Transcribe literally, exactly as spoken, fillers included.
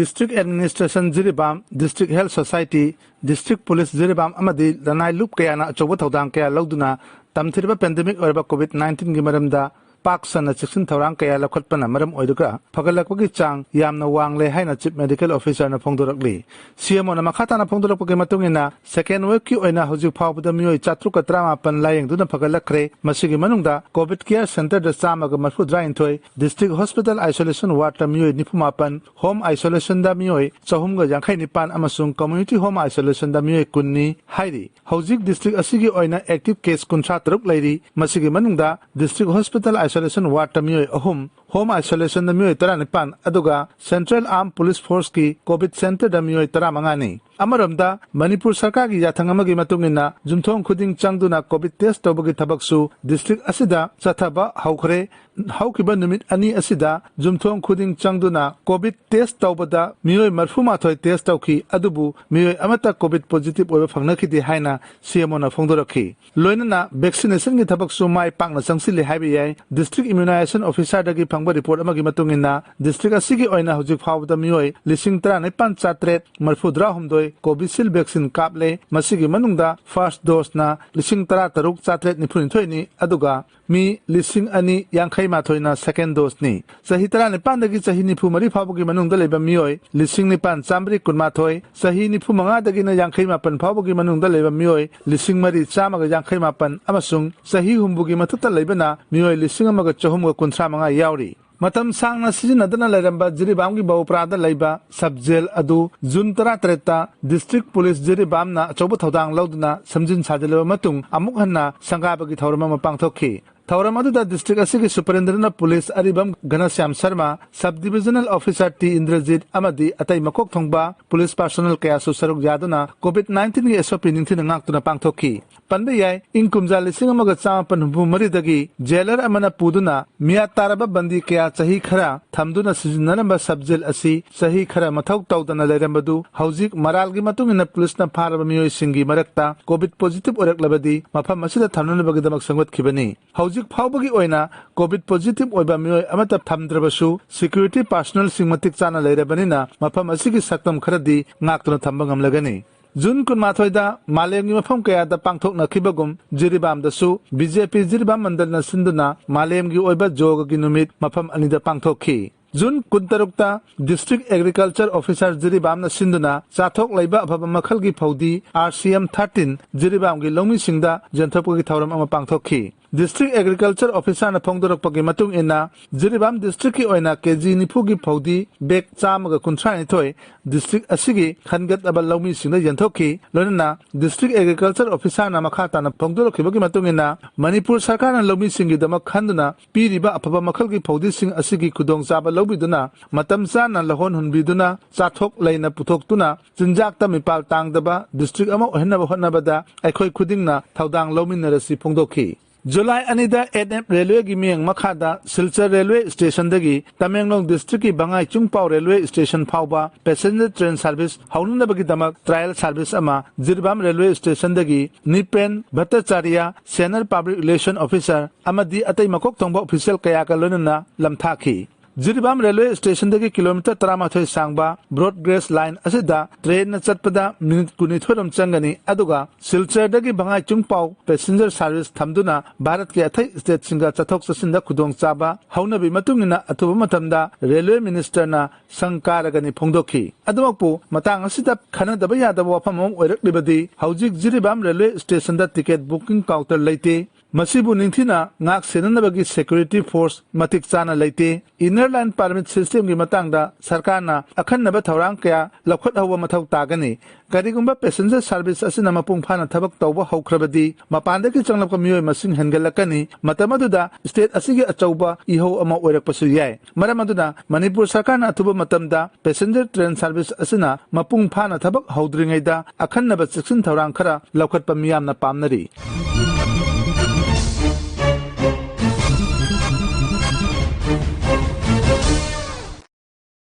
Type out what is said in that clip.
District Administration Jiribam, District Health Society, District Police Jiribam ꯑꯃꯗꯤ ꯂꯅꯥꯏ ꯂꯨꯞ ꯀꯌꯥꯅ ꯑꯆꯧꯕ ꯊꯧꯗꯥꯡ ꯀꯌꯥ ꯂꯧꯗꯨꯅ ꯇꯝꯊꯤꯔꯕ pandemic ꯑꯣꯏꯔꯕ COVID nineteen ꯒꯤ ꯃꯔꯝꯗ ꯄꯥꯛ ꯁꯟꯅ ꯆꯦꯛꯁꯤꯟ ꯊꯧꯔꯥꯡ ꯀꯌꯥ ꯂꯧꯈꯠꯄꯅ ꯃꯔꯝ ꯑꯣꯏꯔꯒ ꯐꯒꯠꯂꯛꯄꯒꯤ ꯆꯥꯡ ꯌꯥꯝꯅ ꯋꯥꯡꯂꯦ ꯍꯥꯏꯅ Chief Medical Officer ꯅ ꯐꯣꯡꯗꯣꯔꯛꯂꯤ꯫ ꯁꯤꯑꯦꯝꯑꯣꯅ ꯃꯈꯥ ꯇꯥꯅ ꯐꯣꯡꯗꯣꯔꯛꯄꯒꯤ ꯃꯇꯨꯡ ꯏꯟꯅ, second wave ꯀꯤ ꯑꯣꯏꯅ ꯍꯧꯖꯤꯛ ꯐꯥꯎꯕꯗ ꯃꯤꯑꯣꯏ ꯆꯥꯇ꯭ꯔꯨꯛꯀ ꯇꯔꯥꯃꯥꯄꯟ ꯂꯥꯌꯦꯡꯗꯨꯅ ꯐꯒꯠꯂꯛꯈ꯭ꯔꯦ꯫ ꯃꯁꯤꯒꯤ ꯃꯅꯨꯡꯗ COVID Care Center ꯗ ꯆꯥꯝꯃꯒ ꯃꯔꯤꯐꯨꯇꯔꯥꯅꯤꯊꯣꯏ, District Hospital Isolation Ward ꯇ ꯃꯤꯑꯣꯏ ꯅꯤꯐꯨꯃꯥꯄꯟ, Home Isolation ꯗ ꯃꯤꯑꯣꯏ ꯆꯍꯨꯝꯒ ꯌꯥꯡꯈꯩ ꯅꯤꯄꯥꯟ ꯑꯃꯁꯨꯡ Community Home Isolation ꯗ ꯃꯤꯑꯣꯏ ꯀꯨꯟꯅꯤ ꯍꯥꯏꯔꯤ꯫ ꯍꯧꯖꯤꯛ district ꯑꯁꯤꯒꯤ ꯑꯣꯏꯅ active case ꯀꯨꯟꯊ꯭ꯔꯥ ꯇꯔꯨꯛ ꯂꯩꯔꯤ꯫ ꯃꯁꯤꯒꯤ ꯃꯅꯨꯡꯗ District Hospital Isolation Ward ꯇ ꯃꯤꯑꯣꯏ ꯑꯍꯨꯝ, Home Isolation ꯗ ꯃꯤꯑꯣꯏ ꯇꯔꯥꯅꯤꯄꯥꯟ, ꯑꯗꯨꯒ Central Armed Police Force ꯀꯤ COVID Center ꯗ ꯃꯤꯑꯣꯏ ꯇꯔꯥꯃꯉꯥꯅꯤ꯫ ꯑꯃꯔꯣꯝꯗ, ꯃꯅꯤꯄꯨꯔ ꯁꯔꯀꯥꯔꯒꯤ ꯌꯥꯊꯪ ꯑꯃꯒꯤ ꯃꯇꯨꯡ ꯏꯟꯅ, ꯌꯨꯝꯊꯣꯡ ꯈꯨꯗꯤꯡ ꯆꯪꯗꯨꯅ COVID test ꯇꯧꯕꯒꯤ ꯊꯕꯛꯁꯨ district ꯑꯁꯤꯗ ꯆꯠꯊꯕ ꯍꯧꯈ꯭ꯔꯦ꯫ ꯍꯧꯈꯤꯕ ꯅꯨꯃꯤꯠ ꯑꯅꯤ ꯑꯁꯤꯗ ꯌꯨꯝꯊꯣꯡ ꯈꯨꯗꯤꯡ ꯆꯪꯗꯨꯅ COVID test ꯇꯧꯕꯗ ꯃꯤꯑꯣꯏ ꯃꯔꯤꯐꯨꯃꯥꯊꯣꯏ test ꯇꯧꯈꯤ, ꯑꯗꯨꯕꯨ ꯃꯤꯑꯣꯏ ꯑꯃꯠꯇ COVID positive ꯑꯣꯏꯕ ꯐꯪꯅꯈꯤꯗꯦ ꯍꯥꯏꯅ ꯁꯤꯑꯦꯝꯑꯣꯅ ꯐꯣꯡꯗꯣꯔꯛꯈꯤ꯫ ꯂꯣꯏꯅꯅ vaccination ꯒꯤ ꯊꯕꯛꯁꯨ ꯃꯥꯏ ꯄꯥꯛꯅ ꯆꯪꯁꯤꯜꯂꯤ ꯍꯥꯏꯕ ꯌꯥꯏ꯫ District Immunization Officer ꯗꯒꯤ ꯐꯪꯕ report ꯑꯃꯒꯤ ꯃꯇꯨꯡ ꯏꯟꯅ, district ꯑꯁꯤꯒꯤ ꯑꯣꯏꯅ ꯍꯧꯖꯤꯛ ꯐꯥꯎꯕꯗ ꯃꯤꯑꯣꯏ ꯂꯤꯁꯤꯡ ꯇꯔꯥꯅꯤꯄꯥꯟ ꯆꯥꯇ꯭ꯔꯦꯠ ꯃꯔꯤꯐꯨꯇꯔꯥꯍꯨꯝꯗꯣꯏ Covishield vaccine ꯀꯥꯞꯂꯦ꯫ ꯃꯁꯤꯒꯤ ꯃꯅꯨꯡꯗ first dose ꯅ ꯂꯤꯁꯤꯡ ꯇꯔꯥꯇꯔꯨꯛ ꯆꯥꯇ꯭ꯔꯦꯠ ꯅꯤꯐꯨꯅꯤꯊꯣꯏꯅꯤ, ꯑꯗꯨꯒ ꯃꯤ ꯂꯤꯁꯤꯡ ꯑꯅꯤ ꯌꯥꯡꯈꯩ ꯃꯥꯊꯣꯏꯅ second dose ꯅꯤ꯫ ꯆꯍꯤ ꯇꯔꯥꯅꯤꯄꯥꯟꯗꯒꯤ ꯆꯍꯤ ꯅꯤꯐꯨ ꯃꯔꯤ ꯐꯥꯎꯕꯒꯤ ꯃꯅꯨꯡꯗ ꯂꯩꯕ ꯃꯤꯑꯣꯏ ꯂꯤꯁꯤꯡ ꯅꯤꯄꯥꯟ ꯆꯥꯝꯃꯔꯤ ꯀꯨꯟꯃꯥꯊꯣꯏ, ꯆꯍꯤ ꯅꯤꯐꯨ ꯃꯉꯥꯗꯒꯤꯅ ꯌꯥꯡꯈꯩ ꯃꯥꯄꯟ ꯐꯥꯎꯕꯒꯤ ꯃꯅꯨꯡꯗ ꯂꯩꯕ ꯃꯤꯑꯣꯏ ꯂꯤꯁꯤꯡ ꯃꯔꯤ ꯆꯥꯝꯃꯒ ꯌꯥꯡꯈꯩ ꯃꯥꯄꯟ ꯑꯃꯁꯨꯡ ꯆꯍꯤ ꯍꯨꯝꯐꯨꯒꯤ ꯃꯊꯛꯇ ꯂꯩꯕꯅ ꯃꯤꯑꯣꯏ ꯂꯤꯁꯤꯡ ꯑꯃꯒ ꯆꯍꯨꯝꯒ ꯀꯨꯟꯊ꯭ꯔꯥ ꯃꯉꯥ ꯌꯥꯎꯔꯤ꯫ ꯃꯇꯝ ꯁꯥꯡꯅ ꯁꯤꯖꯤꯟꯅꯗꯅ ꯂꯩꯔꯝꯕ ꯖꯤꯔꯤꯕꯥꯝꯒꯤ ꯕꯧꯄ꯭ꯔꯥꯗ ꯂꯩꯕ sub jail ꯑꯗꯨ June ꯇꯔꯥꯇꯔꯦꯠꯇ District Police ꯖꯤꯔꯤꯕꯥꯝꯅ ꯑꯆꯧꯕ ꯊꯧꯗꯥꯡ ꯂꯧꯗꯨꯅ ꯁꯦꯝꯖꯤꯟ ꯁꯥꯖꯤꯜꯂꯕ ꯃꯇꯨꯡ ꯑꯃꯨꯛ ꯍꯟꯅ ꯁꯪꯒꯥꯕꯒꯤ ꯊꯧꯔꯝ ꯑꯃ ꯄꯥꯡꯊꯣꯛꯈꯤ꯫ ꯊꯧꯔꯝ ꯑꯗꯨꯗ district ꯑꯁꯤꯒꯤ Superintendent of Police Aribam Ghanashyam Sharma, Sub Divisional Officer T Indrajit ꯑꯃꯗꯤ ꯑꯇꯩ ꯃꯀꯣꯛ ꯊꯣꯡꯕ police personnel ꯀꯌꯥꯁꯨ ꯁꯔꯨꯛ ꯌꯥꯗꯨꯅ COVID nineteen ꯒꯤ SOP ꯅꯤꯡꯊꯤꯅ ꯉꯥꯛꯇꯨꯅ ꯄꯥꯡꯊꯣꯛꯈꯤ꯫ ꯄꯟꯕ ꯌꯥꯏ, ꯏꯪ ꯀꯨꯝꯖꯥ ꯂꯤꯁꯤꯡ ꯑꯃꯒ ꯆꯥꯃꯥꯄꯟ ꯍꯨꯝꯐꯨ ꯃꯔꯤꯗꯒꯤ jailer ꯑꯃꯅ ꯄꯨꯗꯨꯅ ꯃꯤꯌꯥꯠ ꯇꯥꯔꯕ ꯕꯟꯗꯤ ꯀꯌꯥ ꯆꯍꯤ ꯈꯔ ꯊꯝꯗꯨꯅ ꯁꯤꯖꯤꯟꯅꯔꯝꯕ sub jail ꯑꯁꯤ ꯆꯍꯤ ꯈꯔ ꯃꯊꯧ ꯇꯧꯗꯅ ꯂꯩꯔꯝꯕꯗꯨ ꯍꯧꯖꯤꯛ ꯃꯔꯥꯜꯒꯤ ꯃꯇꯨꯡ ꯏꯟꯅ police ꯅ ꯐꯥꯔꯕ ꯃꯤꯑꯣꯏꯁꯤꯡꯒꯤ ꯃꯔꯛꯇ COVID positive ꯑꯣꯏꯔꯛꯂꯕꯗꯤ ꯃꯐꯝ ꯑꯁꯤꯗ ꯊꯝꯅꯅꯕꯒꯤꯗꯃꯛ ꯁꯦꯝꯒꯠꯈꯤꯕꯅꯤ꯫ ꯍꯧꯖꯤꯛ ꯍꯧꯖꯤꯛ ꯐꯥꯎꯕꯒꯤ ꯑꯣꯏꯅ COVID positive ꯑꯣꯏꯕ ꯃꯤꯑꯣꯏ ꯑꯃꯠꯇ ꯊꯝꯗ꯭ꯔꯕꯁꯨ, security personnelꯁꯤꯡ ꯃꯇꯤꯛ ꯆꯥꯅ ꯂꯩꯔꯕꯅꯤꯅ, ꯃꯐꯝ ꯑꯁꯤꯒꯤ ꯁꯛꯇꯝ ꯈꯔꯗꯤ ꯉꯥꯛꯇꯨꯅ ꯊꯝꯕ ꯉꯝꯂꯒꯅꯤ꯫ ꯖꯨꯟ ꯀꯨꯟꯃꯥꯊꯣꯏꯗ ꯃꯥꯂꯦꯝꯒꯤ ꯃꯐꯝ ꯀꯌꯥꯗ ꯄꯥꯡꯊꯣꯛꯅꯈꯤꯕꯒꯨꯝ, ꯖꯤꯔꯤꯕꯥꯝꯗꯁꯨ BJP ꯖꯤꯔꯤꯕꯥꯝ ꯃꯟꯗꯜꯅ ꯁꯤꯟꯗꯨꯅ ꯃꯥꯂꯦꯝꯒꯤ ꯑꯣꯏꯕ ꯌꯣꯒꯒꯤ ꯅꯨꯃꯤꯠ ꯃꯐꯝ ꯑꯅꯤꯗ ꯄꯥꯡꯊꯣꯛꯈꯤ꯫ ꯖꯨꯟ ꯀꯨꯟꯇꯔꯨꯛꯇ District Agriculture Officer ꯖꯤꯔꯤꯕꯥꯝꯅ ꯁꯤꯟꯗꯨꯅ ꯆꯥꯊꯣꯛ ꯂꯩꯕ ꯑꯐꯕ ꯃꯈꯜꯒꯤ ꯐꯧꯗꯤ RCM thirteen ꯖꯤꯔꯤꯕꯥꯝꯒꯤ ꯂꯧꯃꯤꯁꯤꯡꯗ ꯌꯦꯟꯊꯣꯛꯄꯒꯤ ꯊꯧꯔꯝ ꯑꯃ ꯄꯥꯡꯊꯣꯛꯈꯤ꯫ District Agriculture Officerꯅ ꯐꯣꯡꯗꯣꯔꯛꯄꯒꯤ ꯃꯇꯨꯡ ꯏꯟꯅ, ꯖꯤꯔꯤꯕꯥꯝ districtꯀꯤ ꯑꯣꯏꯅ KG ꯅꯤꯐꯨꯒꯤ ꯐꯧꯗꯤ bag ꯆꯥꯝꯃꯒ ꯀꯨꯟꯊ꯭ꯔꯥ ꯅꯤꯊꯣꯏ district ꯑꯁꯤꯒꯤ ꯈꯟꯒꯠꯂꯕ ꯂꯧꯃꯤꯁꯤꯡꯗ ꯌꯦꯟꯊꯣꯛꯈꯤ꯫ ꯂꯣꯏꯅꯅ District Agriculture Officerꯅ ꯃꯈꯥ ꯇꯥꯅ ꯐꯣꯡꯗꯣꯔꯛꯈꯤꯕꯒꯤ ꯃꯇꯨꯡ ꯏꯟꯅ, ꯃꯅꯤꯄꯨꯔ ꯁꯔꯀꯥꯔꯅ ꯂꯧꯃꯤꯁꯤꯡꯒꯤꯗꯃꯛ ꯈꯟꯗꯨꯅ ꯄꯤꯔꯤꯕ ꯑꯐꯕ ꯃꯈꯜꯒꯤ ꯐꯧꯗꯤꯁꯤꯡ ꯑꯁꯤꯒꯤ ꯈꯨꯗꯣꯡꯆꯥꯕ ꯂꯧꯕꯤꯗꯨꯅ ꯃꯇꯝ ꯆꯥꯅ ꯂꯧꯍꯣꯟ ꯍꯨꯟꯕꯤꯗꯨꯅ ꯆꯥꯊꯣꯛ ꯂꯩꯅ ꯄꯨꯊꯣꯛꯇꯨꯅ ꯆꯤꯟꯖꯥꯛꯇ ꯃꯤꯄꯥꯜ ꯇꯥꯡꯗꯕ district ꯑꯃ ꯑꯣꯏꯍꯟꯅꯕ ꯍꯣꯠꯅꯕꯗ ꯑꯩꯈꯣꯏ ꯈꯨꯗꯤꯡꯅ ꯊꯧꯗꯥꯡ ꯂꯧꯃꯤꯟꯅꯔꯁꯤ ꯐꯣꯡꯗꯣꯛꯈꯤ꯫ ꯖꯨꯂꯥꯏ ꯑꯅꯤꯗ NH Railwayꯒꯤ ꯃꯤꯠꯌꯦꯡ ꯃꯈꯥꯗ Silchar Railway Stationꯗꯒꯤ Tamenglong districtꯀꯤ ꯚꯉꯥꯏ ꯆꯨꯡꯄꯥꯎ Railway Station ꯐꯥꯎꯕ passenger train service ꯍꯧꯅꯅꯕꯒꯤꯗꯃꯛ trial service ꯑꯃ Jiribam Railway Stationꯗꯒꯤ ꯅꯤꯄꯦꯟ ꯚꯠꯇꯆꯥꯔꯤꯌꯥ, Senior Public Relation Officer, ꯑꯃꯗꯤ ꯑꯇꯩ ꯃꯀꯣꯛ ꯊꯣꯡꯕ official ꯀꯌꯥꯒ ꯂꯣꯏꯅꯅ ꯂꯝꯊꯥꯈꯤ꯫ ꯖꯤꯔꯤꯕꯥꯝ Railway Stationꯗꯒꯤ kilometre ꯇꯔꯥꯃꯥꯊꯣꯏ ꯁꯥꯡꯕ broad gauge line ꯑꯁꯤꯗ trainꯅ ꯆꯠꯄꯗ minute ꯀꯨꯟꯅꯤꯊꯣꯏ ꯔꯣꯝ ꯆꯪꯒꯅꯤ, ꯑꯗꯨꯒ ꯁꯤꯜꯆꯔꯗꯒꯤ ꯚꯉꯥꯏ ꯆꯨꯡꯄꯥꯎ passenger service ꯊꯝꯗꯨꯅ ꯚꯥꯔꯠꯀꯤ ꯑꯇꯩ stateꯁꯤꯡꯒ ꯆꯠꯊꯣꯛ ꯆꯠꯁꯤꯟꯗ ꯈꯨꯗꯣꯡꯆꯥꯕ ꯍꯧꯅꯕꯤ ꯃꯇꯨꯡ ꯏꯟꯅ ꯑꯊꯨꯕ ꯃꯇꯝꯗ Railway Ministerꯅ ꯁꯪ ꯀꯥꯔꯒꯅꯤ ꯐꯣꯡꯗꯣꯛꯈꯤ꯫ ꯑꯗꯨꯃꯛꯄꯨ, ꯃꯇꯥꯡ ꯑꯁꯤꯗ ꯈꯟꯅꯗꯕ ꯌꯥꯗꯕ ꯋꯥꯐꯝ ꯑꯃ ꯑꯣꯏꯔꯛꯂꯤꯕꯗꯤ, ꯍꯧꯖꯤꯛ Jiribam Railway Stationꯗ ticket booking counter ꯂꯩꯇꯦ꯫ ꯃꯁꯤꯕꯨ ꯅꯤꯡꯊꯤꯅ ꯉꯥꯛ ꯁꯦꯟꯅꯅꯕꯒꯤ security force ꯃꯇꯤꯛ ꯆꯥꯅ ꯂꯩꯇꯦ꯫ Inner Line Permit Systemꯒꯤ ꯃꯇꯥꯡꯗ ꯁꯔꯀꯥꯔꯅ ꯑꯈꯟꯅꯕ ꯊꯧꯔꯥꯡ ꯀꯌꯥ ꯂꯧꯈꯠꯍꯧꯕ ꯃꯊꯧ ꯇꯥꯒꯅꯤ꯫ ꯀꯔꯤꯒꯨꯝꯕ passenger service ꯑꯁꯤꯅ ꯃꯄꯨꯡ ꯐꯥꯅ ꯊꯕꯛ ꯇꯧꯕ ꯍꯧꯈ꯭ꯔꯕꯗꯤ, ꯃꯄꯥꯟꯗꯒꯤ ꯆꯪꯂꯛꯄ ꯃꯤꯑꯣꯏ ꯃꯁꯤꯡ ꯍꯦꯟꯒꯠꯂꯛꯀꯅꯤ꯫ ꯃꯇꯝ ꯑꯗꯨꯗ state ꯑꯁꯤꯒꯤ ꯑꯆꯧꯕ ꯏꯍꯧ ꯑꯃ ꯑꯣꯏꯔꯛꯄꯁꯨ ꯌꯥꯏ꯫ ꯃꯔꯝ ꯑꯗꯨꯅ, ꯃꯅꯤꯄꯨꯔ ꯁꯔꯀꯥꯔꯅ ꯑꯊꯨꯕ ꯃꯇꯝꯗ passenger train service ꯑꯁꯤꯅ ꯃꯄꯨꯡ ꯐꯥꯅ ꯊꯕꯛ ꯍꯧꯗ꯭ꯔꯤꯉꯩꯗ ꯑꯈꯟꯅꯕ ꯆꯦꯛꯁꯤꯟ ꯊꯧꯔꯥꯡ ꯈꯔ ꯂꯧꯈꯠꯄ ꯃꯤꯌꯥꯝꯅ ꯄꯥꯝꯅꯔꯤ꯫